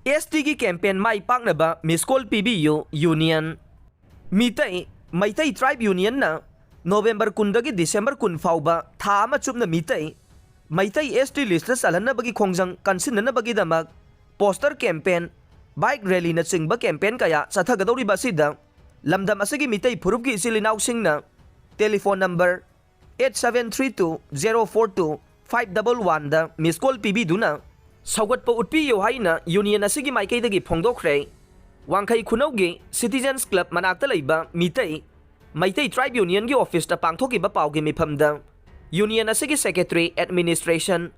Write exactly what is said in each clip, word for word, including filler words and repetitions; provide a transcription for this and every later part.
ꯑꯦꯁ ꯇꯤꯒꯤ ꯀꯦꯝꯄꯦꯟ ꯃꯥꯏ ꯄꯥꯛꯅꯕ ꯃꯤꯁ ꯀꯣꯜ ꯄꯤꯕꯤꯌꯨ ꯌꯨꯅꯤꯌꯟ꯫ ꯃꯤꯇꯩ, ꯃꯩꯇꯩ ꯇ꯭ꯔꯥꯏꯕ ꯌꯨꯅꯤꯌꯟꯅ November ꯀꯨꯟꯗꯒꯤ December ꯀꯨꯟ ꯐꯥꯎꯕ ꯊꯥ ꯑꯃ ꯆꯨꯞꯅ ꯃꯤꯇꯩ, ꯃꯩꯇꯩ ꯑꯦꯁ ꯇꯤ ꯂꯤꯁꯇ ꯆꯜꯍꯟꯅꯕꯒꯤ ꯈꯣꯡꯖꯪ ꯀꯟꯁꯤꯟꯅꯅꯕꯒꯤꯗꯃꯛ ꯄꯣꯁꯇꯔ ꯀꯦꯝꯄꯦꯟ, ꯕꯥꯏꯛ ꯔꯦꯂꯤꯅꯆꯤꯡꯕ ꯀꯦꯝꯄꯦꯟ ꯀꯌꯥ ꯆꯠꯊꯒꯗꯧꯔꯤꯕ ꯑꯁꯤꯗ ꯂꯝꯗꯝ ꯑꯁꯤꯒꯤ ꯃꯤꯇꯩ ꯐꯨꯔꯨꯞꯀꯤ ꯏꯆꯤꯜ ꯏꯅꯥꯎꯁꯤꯡꯅ telephone number eight seven three two zero four two five double one ꯗ ꯃꯤꯁ ꯀꯣꯜ ꯄꯤꯕꯤꯗꯨꯅ ꯁꯧꯒꯠꯄ ꯎꯠꯄꯤꯌꯨ ꯍꯥꯏꯅ ꯌꯨꯅꯤꯌꯟ ꯑꯁꯤꯒꯤ ꯃꯥꯏꯀꯩꯗꯒꯤ ꯐꯣꯡꯗꯣꯛꯈ꯭ꯔꯦ꯫ ꯋꯥꯡꯈꯩ ꯈꯨꯅꯧꯒꯤ ꯁꯤꯇꯤꯖꯟꯁ ꯀ꯭ꯂꯕ ꯃꯅꯥꯛꯇ ꯂꯩꯕ ꯃꯤꯇꯩ, ꯃꯩꯇꯩ ꯇ꯭ꯔꯥꯏꯕ ꯌꯨꯅꯤꯌꯟꯒꯤ ꯑꯣꯐꯤꯁꯇ ꯄꯥꯡꯊꯣꯛꯈꯤꯕ ꯄꯥꯎꯒꯤ ꯃꯤꯐꯝꯗ ꯌꯨꯅꯤꯌꯟ ꯑꯁꯤꯒꯤ ꯁꯦꯀ꯭ꯔꯦꯇꯔꯤ ꯑꯦꯗꯃꯤꯅꯤꯁꯇ꯭ꯔꯦꯁꯟ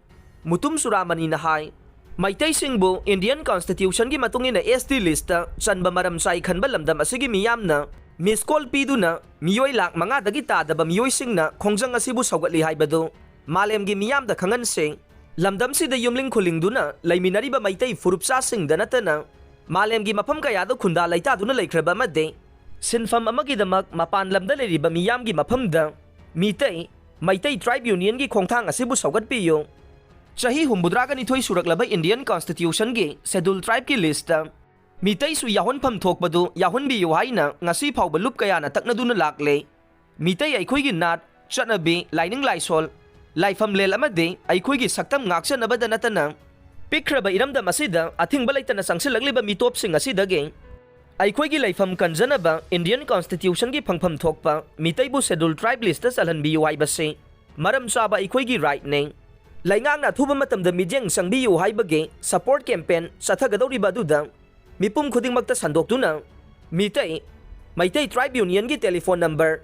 ꯃꯨꯇꯨꯝ ꯆꯨꯔꯥꯃꯅꯤꯅ ꯍꯥꯏ, ꯃꯩꯇꯩꯁꯤꯡꯕꯨ ꯏꯟꯗꯤꯌꯟ ꯀꯟꯁꯇꯤꯇ꯭ꯌꯨꯁꯟꯒꯤ ꯃꯇꯨꯡ ꯏꯟꯅ ꯑꯦꯁ ꯇꯤ ꯂꯤꯁꯇ ꯆꯟꯕ ꯃꯔꯝ ꯆꯥꯏ ꯈꯟꯕ ꯂꯝꯗꯝ ꯑꯁꯤꯒꯤ ꯃꯤꯌꯥꯝꯅ ꯃꯤꯁ ꯀꯣꯜ ꯄꯤꯗꯨꯅ ꯃꯤꯑꯣꯏ ꯂꯥꯈ ꯃꯉꯥꯗꯒꯤ ꯇꯥꯗꯕ ꯃꯤꯑꯣꯏꯁꯤꯡꯅ ꯈꯣꯡꯖꯪ ꯑꯁꯤꯕꯨ ꯁꯧꯒꯠꯂꯤ ꯍꯥꯏꯕꯗꯨ ꯃꯥꯂꯦꯝꯒꯤ ꯃꯤꯌꯥꯝꯗ ꯈꯪꯍꯟꯁꯤ꯫ ꯂꯝꯗꯝꯁꯤꯗ ꯌꯨꯝꯂꯤꯡ ꯈꯨꯂꯤꯡꯗꯨꯅ ꯂꯩꯃꯤꯟꯅꯔꯤꯕ ꯃꯩꯇꯩ ꯐꯨꯔꯨꯞꯆꯥꯁꯤꯡꯗ ꯅꯠꯇꯅ ꯃꯥꯂꯦꯝꯒꯤ ꯃꯐꯝ ꯀꯌꯥꯗ ꯈꯨꯟꯗꯥ ꯂꯩꯇꯥꯗꯨꯅ ꯂꯩꯈ꯭ꯔꯕ ꯑꯃꯗꯤ ꯁꯤꯟꯐꯝ ꯑꯃꯒꯤꯗꯃꯛ ꯃꯄꯥꯟ ꯂꯝꯗ ꯂꯩꯔꯤꯕ ꯃꯤꯌꯥꯝꯒꯤ ꯃꯐꯝꯗ ꯃꯤꯇꯩ, ꯃꯩꯇꯩ ꯇ꯭ꯔꯥꯏꯕ ꯌꯨꯅꯤꯌꯟꯒꯤ ꯈꯣꯡꯊꯥꯡ ꯑꯁꯤꯕꯨ ꯁꯧꯒꯠꯄꯤꯌꯨ꯫ ꯆꯍꯤ ꯍꯨꯝꯐꯨꯇꯔꯥꯒ ꯅꯤꯊꯣꯏ ꯁꯨꯔꯛꯂꯕ ꯏꯟꯗꯤꯌꯟ ꯀꯟꯁꯇꯤꯇ꯭ꯌꯨꯁꯟꯒꯤ ꯁꯦꯗꯨꯜ ꯇ꯭ꯔꯥꯏꯕꯀꯤ ꯂꯤꯁꯇ ꯃꯤꯇꯩꯁꯨ ꯌꯥꯎꯍꯟꯐꯝ ꯊꯣꯛꯄꯗꯨ ꯌꯥꯎꯍꯟꯕꯤꯌꯨ ꯍꯥꯏꯅ ꯉꯁꯤ ꯐꯥꯎꯕ ꯂꯨꯞ ꯀꯌꯥꯅ ꯇꯛꯅꯗꯨꯅ ꯂꯥꯛꯂꯦ꯫ ꯃꯤꯇꯩ ꯑꯩꯈꯣꯏꯒꯤ ꯅꯥꯠ, ꯆꯠꯅꯕꯤ, ꯂꯥꯏꯅꯤꯡ ꯂꯥꯏꯁꯣꯜ, ꯂꯥꯏꯐꯝꯂꯦꯟ ꯑꯃꯗꯤ ꯑꯩꯈꯣꯏꯒꯤ ꯁꯛꯇꯝ ꯉꯥꯛꯆꯅꯕꯗ ꯅꯠꯇꯅ ꯄꯤꯛꯈ꯭ꯔꯕ ꯏꯔꯝꯗꯝ ꯑꯁꯤꯗ ꯑꯊꯤꯡꯕ ꯂꯩꯇꯅ ꯆꯪꯁꯤꯜꯂꯛꯂꯤꯕ ꯃꯤꯇꯣꯞꯁꯤꯡ ꯑꯁꯤꯗꯒꯤ ꯑꯩꯈꯣꯏꯒꯤ ꯂꯩꯐꯝ ꯀꯟꯖꯅꯕ ꯏꯟꯗꯤꯌꯟ ꯀꯟꯁꯇꯤꯇ꯭ꯌꯨꯁꯟꯒꯤ ꯐꯪꯐꯝ ꯊꯣꯛꯄ ꯃꯤꯇꯩꯕꯨ ꯁꯦꯗꯨꯜ ꯇ꯭ꯔꯥꯏꯕ ꯂꯤꯁꯇ ꯆꯜꯍꯟꯕꯤꯌꯨ ꯍꯥꯏꯕꯁꯤ ꯃꯔꯝ ꯆꯥꯕ ꯑꯩꯈꯣꯏꯒꯤ ꯔꯥꯏꯠꯅꯤ꯫ ꯂꯩꯉꯥꯛꯅ ꯑꯊꯨꯕ ꯃꯇꯝꯗ ꯃꯤꯠꯌꯦꯡ ꯆꯪꯕꯤꯌꯨ ꯍꯥꯏꯕꯒꯤ ꯁꯄꯣꯔꯠ ꯀꯦꯝꯄꯦꯟ ꯆꯠꯊꯒꯗꯧꯔꯤꯕ ꯑꯗꯨꯗ ꯃꯤꯄꯨꯝ ꯈꯨꯗꯤꯡꯃꯛꯇ ꯁꯟꯗꯣꯛꯇꯨꯅ ꯃꯤꯇꯩ, ꯃꯩꯇꯩ ꯇ꯭ꯔꯥꯏꯕ ꯌꯨꯅꯤꯌꯟꯒꯤ telephone number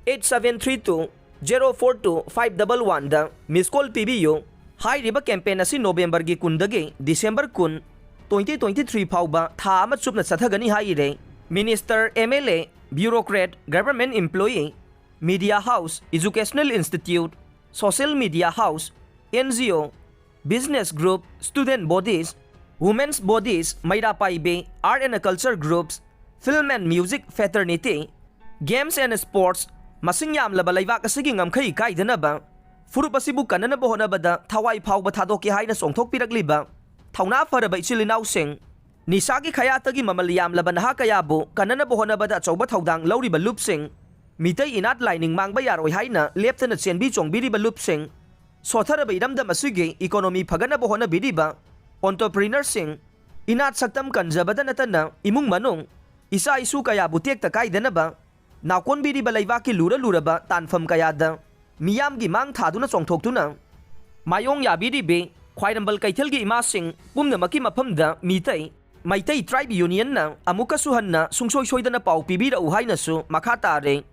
eight seven three two zero four two five double one ꯗ ꯃꯤꯁ ꯀꯣꯜ ꯄꯤꯕꯤꯌꯨ꯫ ꯍꯥꯏꯔꯤꯕ ꯀꯦꯝꯄꯦꯟ ꯑꯁꯤ ꯅꯣꯕꯦꯝꯕꯔꯒꯤ ꯀꯨꯟꯗꯒꯤ ꯗꯤꯁꯦꯝꯕꯔ ꯀꯨꯟ, twenty twenty three ꯐꯥꯎꯕ ꯊꯥ ꯑꯃ ꯆꯨꯞꯅ ꯆꯠꯊꯒꯅꯤ ꯍꯥꯏꯔꯦ꯫ Minister, M L A, bureaucrat, government employee, media house, educational institute, social media house, N G O, business group, student bodies, women's bodies, Meira Paibi, art and culture groups, film and music fraternity, games and sports, ꯃꯁꯤꯡ ꯌꯥꯝꯂꯕ ꯂꯩꯕꯥꯛ ꯑꯁꯤꯒꯤ ꯉꯝꯈꯩ ꯀꯥꯏꯗꯅꯕ ꯐꯨꯔꯨꯞ ꯑꯁꯤꯕꯨ ꯀꯟꯅꯅꯕ ꯍꯣꯠꯅꯕꯗ ꯊꯋꯥꯏ ꯐꯥꯎꯕ ꯊꯥꯗꯣꯛꯀꯦ ꯍꯥꯏꯅ ꯆꯣꯡꯊꯣꯛꯄꯤꯔꯛꯂꯤꯕ ꯊꯧꯅꯥ ꯐꯔꯕ ꯏꯆꯤꯜ ꯏꯅꯥꯎꯁꯤꯡ, ꯅꯤꯁꯥꯒꯤ ꯈꯌꯥꯠꯇꯒꯤ ꯃꯃꯜ ꯌꯥꯝꯂꯕ ꯅꯍꯥ ꯀꯌꯥꯕꯨ ꯀꯟꯅꯅꯕ ꯍꯣꯠꯅꯕꯗ ꯑꯆꯧꯕ ꯊꯧꯗꯥꯡ ꯂꯧꯔꯤꯕ ꯂꯨꯞꯁꯤꯡ, ꯃꯤꯇꯩ ꯏꯅꯥꯠ ꯂꯥꯏꯅꯤꯡ ꯃꯥꯡꯕ ꯌꯥꯔꯣꯏ ꯍꯥꯏꯅ ꯂꯦꯞꯇꯅ ꯆꯦꯟꯕꯤ ꯆꯣꯡꯕꯤꯔꯤꯕ ꯂꯨꯞꯁꯤꯡ, ꯁꯣꯠꯊꯔꯕ ꯏꯔꯝꯗꯝ ꯑꯁꯤꯒꯤ ꯏꯀꯣꯅꯣꯃꯤ ꯐꯒꯠꯅꯕ ꯍꯣꯠꯅꯕꯤꯔꯤꯕ entrepreneurꯁꯤꯡ, ꯏꯅꯥꯠ ꯁꯛꯇꯝ ꯀꯟꯖꯕꯗ ꯅꯠꯇꯅ ꯏꯃꯨꯡ ꯃꯅꯨꯡ, ꯏꯆꯥ ꯏꯁꯨ ꯀꯌꯥꯕꯨ ꯇꯦꯛꯇ ꯀꯥꯏꯗꯅꯕ ꯅꯥꯀꯣꯟꯕꯤꯔꯤꯕ ꯂꯩꯕꯥꯛꯀꯤ ꯂꯨꯔ ꯂꯨꯔꯕ ꯇꯥꯟꯐꯝ ꯀꯌꯥꯗ ꯃꯤꯌꯥꯝꯒꯤ ꯃꯥꯡ ꯊꯥꯗꯨꯅ ꯆꯣꯡꯊꯣꯛꯇꯨꯅ ꯃꯥꯌꯣꯡ ꯌꯥꯕꯤꯔꯤꯕꯤ ꯈ꯭ꯋꯥꯏꯔꯝꯕꯟ ꯀꯩꯊꯦꯜꯒꯤ ꯏꯃꯥꯁꯤꯡ ꯄꯨꯝꯅꯃꯛꯀꯤ ꯃꯐꯝꯗ ꯃꯤꯇꯩ ꯃꯩꯇꯩ Tribe Unionꯅ ꯑꯃꯨꯛꯀꯁꯨ ꯍꯟꯅ ꯁꯨꯡꯁꯣꯏ ꯁꯣꯏꯗꯅ ꯄꯥꯎ ꯄꯤꯕꯤꯔꯛꯎ ꯍꯥꯏꯅꯁꯨ ꯃꯈꯥ ꯇꯥꯔꯦ꯫